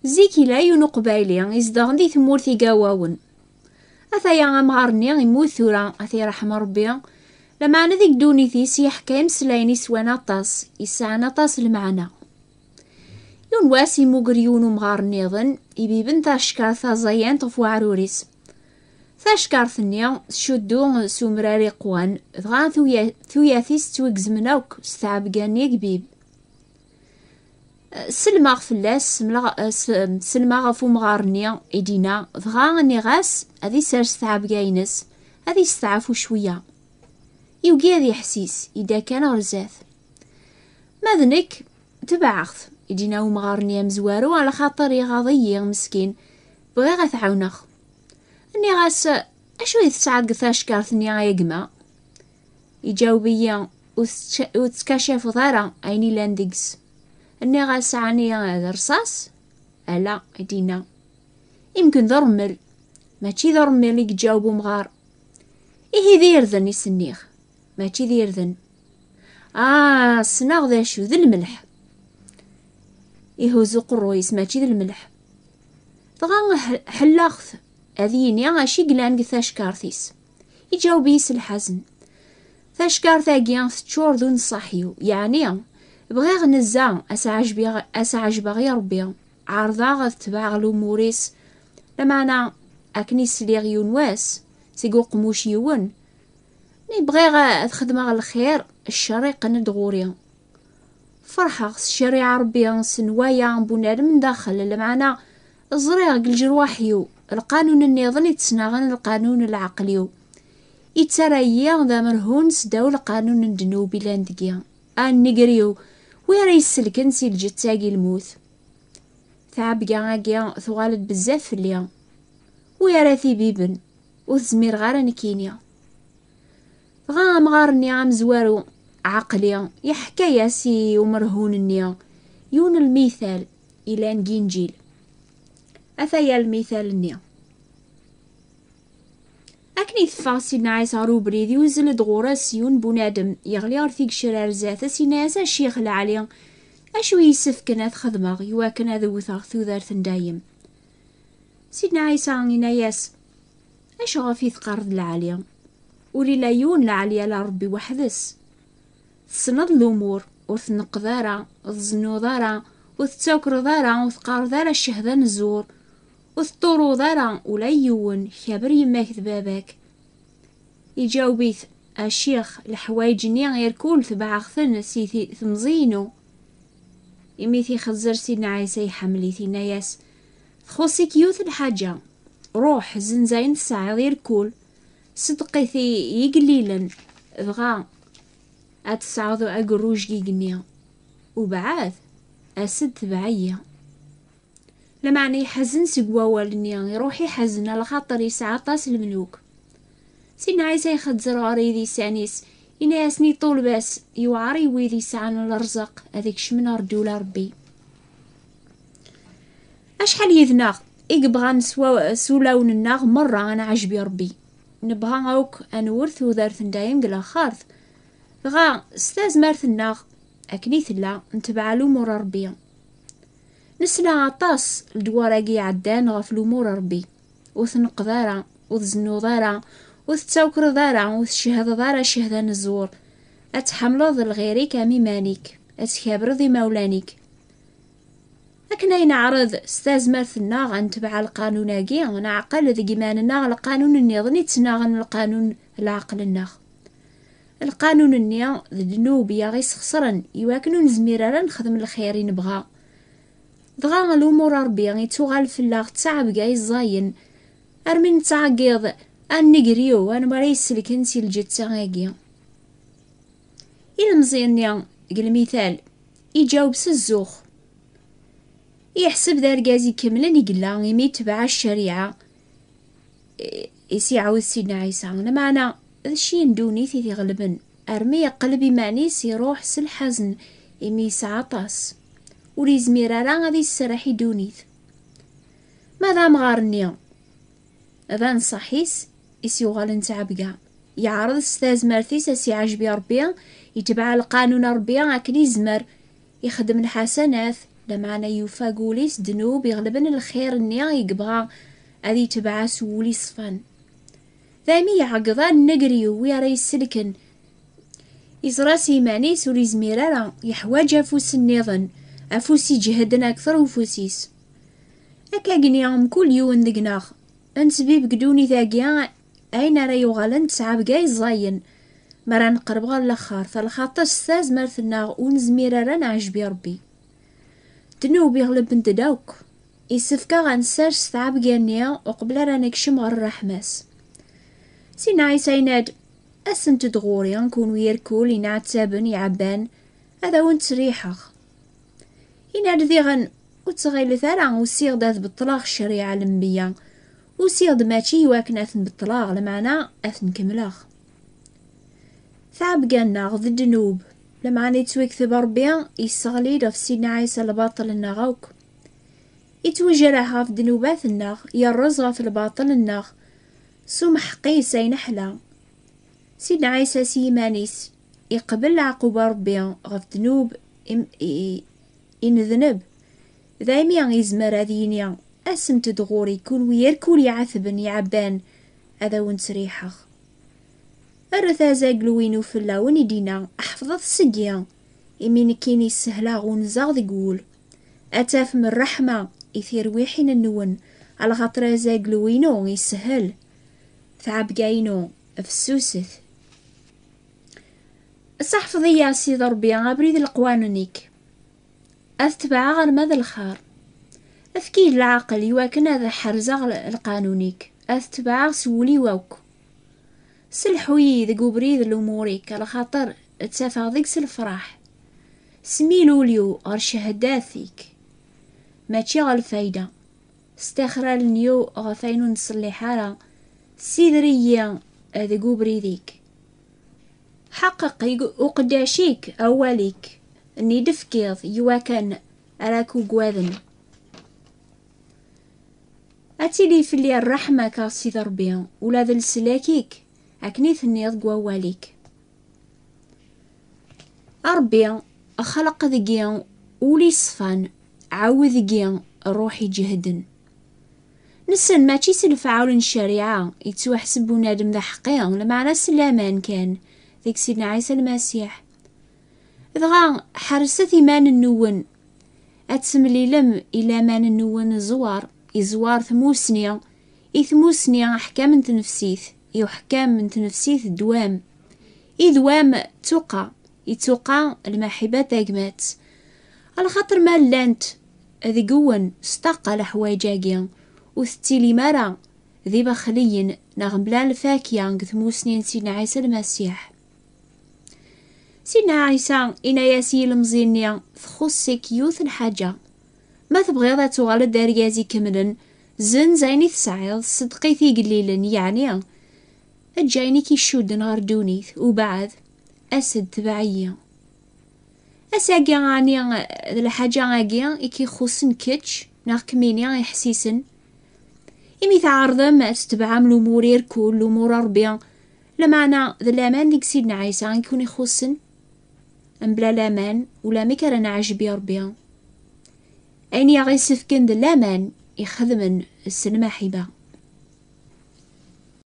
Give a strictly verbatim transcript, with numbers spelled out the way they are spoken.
Zik yella yiwen uqbayli izedɣen di tmurt Igawawen. Ataya amɣar-nni immut tura, ad t-yerḥem Ṛebbi. Lameɛna deg ddunit-is yeḥka imeslayen iswan aṭas, yesɛan aṭas lmeɛna. Yiwen wass imuger yiwen umɣar nniḍen ibiben tacekkart taẓayant ɣef weɛrur-is. Tacekkart-nni tcuddu s umrar iqwan, dɣa tuya-, tuyat-is ttwagezmen akk s tɛebga-nni i ibib. Sellmeɣ fell-as, semleɣ-, s-, sellmeɣ ɣef umɣar-nni i d-yenna, dɣa nniɣ-as ad isers tɛebga-ines, ad isteɛfu cwiya. Yugi ad iḥessis, yedda kan ɣer zdat. Ma d nekk, tebɛeɣ-t, i d-yenna umɣar-nni amezwaru, alaxaṭer iɣaḍ-iyi meskin, bɣiɣ ad t-ɛawneɣ. Nniɣ-as, acu i tesɛiḍ deg tacekkart-nni a gma? Iǧaweb-iyi, ur tettca-, ur tettkacafeḍ ara ayen illan deg-s. Nniɣ-as, ɛni d rṣas? Ala, i d-yenna. Imken d rrmel. Mačči d rrmel i iǧaweb umɣar. Ihi d irden i s-nniɣ, mačči d irden. Ah, ssneɣ d acu, d lmelḥ. Ihuzz uqerruy-is, mačči d lmelḥ. Dɣa ḥ-, ḥelleɣ-t ad yini acu i yellan deg tacekkart-is. Iǧaweb-iyi s lḥazen. Tacekkart-agi teččur d unṣaḥ-iw, yeɛni bɣiɣ nezza ad s-ɛejbiɣ-, ad s-ɛejbeɣ i Ṛebbi. Ɛerḍeɣ ad tebɛeɣ lumuṛ-is, lameɛna akken i sliɣ yiwen wass seg uqemmuc yiwen, mi bɣiɣ ad xedmeɣ lxir, ccer iqqen-d ɣur-i. Ferḥeɣ s ccariɛa Ṛebbi, s nnwaya n bunadem n daxel, lameɛna ẓriɣ deg leǧrwaḥ-iw lqanun nniḍen i ttnaɣen lqanun n leɛqel-iw. Ittarra-yi d amerhun s ddaw lqanun n ddnub ilan deg-i. A nnger-iw, wi ara yesselken si lǧetta-agi lmut? Tɛebga-agi tuɣal-d bezzaf fell-i. Wi ara t-ibiben? Ur t-zmireɣ ara nekkini. Dɣa amɣar-nni amezwaru, Ɛaqli, yeḥka-yas i umerhun-nni yiwen n lmital ilan deg Inǧil. Ataya lmital-nni. Akken i teffeɣ Sidna Ɛisa ɣer ubrid, yuzzel-d ɣur-s yiwen n bunadem, yeɣli ɣer tigecrar zdat-s, yenna-yas, a Ccix lɛali, acu i yessefken ad xedmeɣ iwakken ad wteɣ tudert n dayem? Sidna Ɛisa yenna-yas, acu ɣef i teqqareḍ lɛali? Ur illa yiwen lɛali ala Ṛebbi weḥd-s. Tessneḍ lumuṛ, ur tneqqeḍ ara, ur tzennuḍ ara, ur tettakreḍ ara, ur teqqareḍ ara ccehda n zzur, ur teṭṭuruḍ ara ula i yiwen, kaber yemma-k d baba-k. Iǧaweb-it, a Ccix, leḥwayeǧ-nni irkul tebɛeɣ-ten si ti-, temẓi-inu. Imi t-ixezzer Sidna Ɛisa iḥemmel-it, yenna-yas, txuṣ-ik yiwet lḥaǧa, ruḥ, zzenz ayen tesɛiḍ irkul, seddeq-it i igellilen, dɣa ad tesɛuḍ agerruj deg igenni. Ubeɛɛed, as-d tbeɛ-iyi. Lameɛna iḥazen seg wawal-nni, iruḥ iḥazen, alaxaṭer yesɛa aṭas n lemluk. Sidna Ɛisa ixezzer ɣer idisan-is, yenna-yasen iṭuleb-as, yewɛer i wid yesɛan lerẓeq ad ikecmen ɣer ddula Ṛebbi. Acḥal yid-neɣ i yebɣan s wa-, s ulawen-nneɣ merra ad nɛejb i Ṛebbi? Nebɣa akk ad nwet tudert n dayem deg laxert. Dɣa, s tazmert-nneɣ, akken i tella, netbeɛ lumuṛ n Ṛebbi. Nesla aṭas ledwar-agi iɛeddan ɣef lumuṛ n Ṛebbi. Ur tneqqeḍ ara, ur tzennuḍ ara, ur tettakreḍ ara, ur tcehhdeḍ ara ccehda n zzur. Ad tḥemmleḍ lɣir-ik am iman-ik, ad tkabreḍ imawlan-ik. Akken ay neɛreḍ s tazmert-nneɣ ad netbeɛ lqanun-agi, neɛqel deg iman-nneɣ lqanun nniḍen i ttnaɣen lqanun n leɛqel-nneɣ. Lqanun-nni d ddnub i aɣ-isxeṣren, iwakken ur nezmir ara ad nexdem lxir i nebɣa. Dɣa lumuṛ n Ṛebbi ittuɣal fell-aɣ d ttɛebga iẓẓayen, armi nettɛeggiḍ a nnger-iw anwa ara yesselken si lǧetta-agi. Ilemẓi-nni, deg lmital, iǧaweb s zzux. Yeḥseb d argaz ikemlen i yella, imi itbeɛ ccariɛa i s-iɛawed Sidna Ɛisa. Lameɛna, d cci n ddunit i t-iɣelben, armi iqleb iman-is, iruḥ s lḥazen, imi yesɛa aṭas. Ur yezmir ara ad iserreḥ i ddunit. Ma d amɣar-nni, d anṣaḥ-is i s-yuɣalen d ttɛebga. Yeɛreḍ s tazmert-is ad s-iɛejb i Ṛebbi, itbeɛ lqanun n Ṛebbi akken izmer, ixeddem lḥasanat, Lameɛna yufa deg wul-is ddnub iɣelben lxir-nni i yebɣa ad yetbeɛ s wul iṣfan. Daymi iɛeggeḍ anegriw wi ara yesselken. Iẓra s yiman-is ur izmir ara, yeḥwaǧ afus nniḍen, afus iǧehden akter ufus-is. Akkagni mkul yiwen deg-neɣ, ad nesbib deg ddunit-agi ayen ara yuɣalen d ttɛabga iẓẓayen, mi ara nqerreb ɣer laxert, lxaṭer s tazmert-nneɣ ur nezmir ara ad neɛjeb i Ṛebbi. Ddnub iɣelben-d akk. Isefk-aɣ ad nessers ttɛabga-nni uqbel ara nekcem ɣer ṛṛeḥma-s. Sidna Ɛisa yenna-d, "Asent-d ɣur-i, kunwi irkul, inɛettaben, iɛebban, ad awen-ttriḥeɣ." Yenna-d diɣen, "Ur ttɣilet ara usiɣ-d ad beṭṭleɣ ccariɛa n lenbiya, usiɣ-d mačči i wakken ad ten-beṭṭleɣ, lameɛna ad ten-kemmleɣ." Ttɛabga-nneɣ d ddnub, lameɛna yettwakteb Ṛebbi yesseɣli-d ɣef Sidna Ɛisa lbaṭel-nneɣ akk. Ittwejreḥ ɣef ddnubat-nneɣ, yerreẓ ɣef lbaṭel-nneɣ, s umeḥqi-s ay neḥla. Sidna Ɛisa s yiman-is iqbel leɛquba Ṛebbi ɣef ddnub im-, i, i, i nedneb. Daymi yezmer ad yini, "Asent-d ɣur-i, kunwi irkul iɛetben iɛebban, ad awen-ttriḥeɣ." Rret azaglu-inu fell-awen, i d-yenna, ḥefḍet seg-i, imi nekkini ssehleɣ unzeɣ deg wul. Ad tafem ṛṛeḥma i tirwiḥin-nwen, alaxaṭer azaglu-inu yeshel, tɛebga-inu fessuset. Seḥfeḍ-iyi a Sidi Ṛebbi abrid n leqwanen-ik, ad tebɛeɣ arma d lxar. Efk-iyi-d leɛqel iwakken ad ḥerzeɣ lqanun-ik, ad tebɛeɣ s wul-iw akk. Selḥu-yi deg ubrid n lumuṛ-ik, alaxaṭer ttafeɣ deg-s lefraḥ. Smil ul-iw ɣer cehdat-ik, mačči ɣer lfayda. Stixer allen-iw ɣef ayen ur nṣelliḥ ara, ssider-iyi deg ubrid-ik. Ḥeqqeq i uqeddac-ik awal-ik, nni d-tefkiḍ i wakken ara k-ugaden. Ad tili fell-i ṛṛeḥma-k a Sidi Ṛebbi, ula d leslak-ik, akken i tenniḍ deg wawal-ik. A Ṛebbi, xleq deg-i ul iṣfan, ɛawed deg-i ṛṛuḥ iǧehden. Nessen mačči s lefɛul n ccariɛa yettwaḥseb bunadem d aḥeqqi, lameɛna s laman kan deg Sidna Ɛisa Lmasiḥ. Dɣa ḥerset iman-nwen, ad temlilem i laman-nwen ẓẓwar, iẓwar tmusni, i tmusni aḥkam n tnefsit, i uḥkam n tnefsit ddwam, i ddwam d tuqqa, i tuqqa lmaḥiba tagmat. Alaxaṭer ma llant deg-wen s ṭṭaqa leḥwayeǧ-agi, ur tettilim ara d ibexliyen neɣ mebla lfakya deg tmusni n Sidna Ɛisa Lmasiḥ. Sidna Ɛisa inna-yas i yilemẓi-nni, "Txuṣṣ-ik yiwet n lḥaǧa. Ma tebɣiḍ ad tuɣaleḍ d argaz ikemlen, zzenz ayen i tesɛiḍ, seddeq-it i igellilen, yeɛni eǧǧ ayen i k-icudden ɣer ddunit, ubeɛd as-d tbeɛ-iyi." Ass-agi, ɛni d lḥaǧa-agi i k-ixuṣṣen kečč neɣ kemmini iḥessisen? Imi tɛerḍem ad tetbeɛem lumuṛ irkul, lumuṛ n Ṛebbi, lameɛna d laman deg Sidna Ɛisa i ken-ixuṣṣen. Mebla laman, ulamek ara neɛjeb i Ṛebbi. Ayen i aɣ-isefken d laman ixedmen s lmaḥiba.